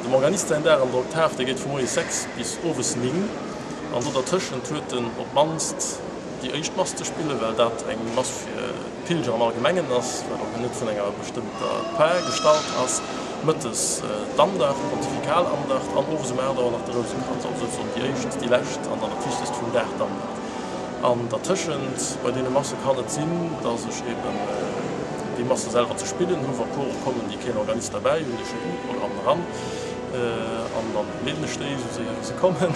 Dem Organist säin Dag an der Oktav, dee geet vu moies 6 bis owes 9. An do dertëschent huet en op d'mannst déi éischt Mass ze spillen, well dat eng Mass fir d'Pilger am Allgemengen ass, wat och net vun enger bestëmmter Par gestallt ass. Mëttes d'Andacht, d'Pontifikalandacht, an owes um 8 Auer nach de Rousekranz, also souzesoen déi éischt, déi lescht an dann dat Wichtegst vum Dag, d'Andacht. An dertëschent bei deene Masse kann et sinn, dass ech eben déi Masse selwer ze spillen hu wa Chore kommen, déi keen Organist derbäi hunn, déi schécken de Programm eran an dann leeden ech déi, esou séier wéi se kommen.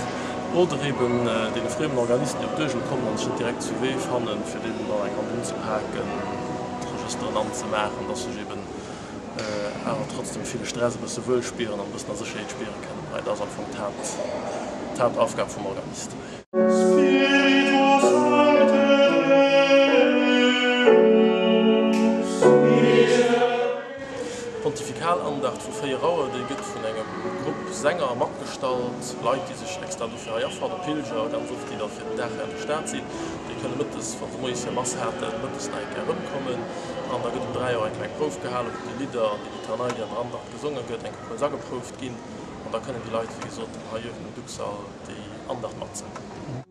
Oder eben deene friemen Organisten, déi op d'Uergel kommen an sech net direkt zu Wee fannen, fir deenen dann eng Hand unzepaken, d'Regësteren anzemaachen, dass sech eben awer trotz dem ville Stress e bësse wuel spieren an e bëssen a Sécherheet spiere kënnen. Hei, dat ass am Fong d'Haaptaufgab vum Organist. Spiritus Sancte Deus. D'Pontifikalandacht vu 4 Auer, déi gëtt vun engem Grupp Sänger matgestallt, Leit, déi sech extra dofir hei afannen, Pilger ganz oft, déi da fir den Dag hei an der Stad sinn. Déi kënne mëttes, wa se moies hir Mass haten, mëttes nach eng Kéier erëmkommen. An da gëtt um 3 Auer eng kleng Prouf gehalen, wou déi Lidder an déi Litanei, déi an der Andacht gesonge gëtt, eng Kéier kuerz ageprouft ginn. An da kënnen déi Leit, wéi gesot, dann hei uewen um Duxall déi Andacht matsangen.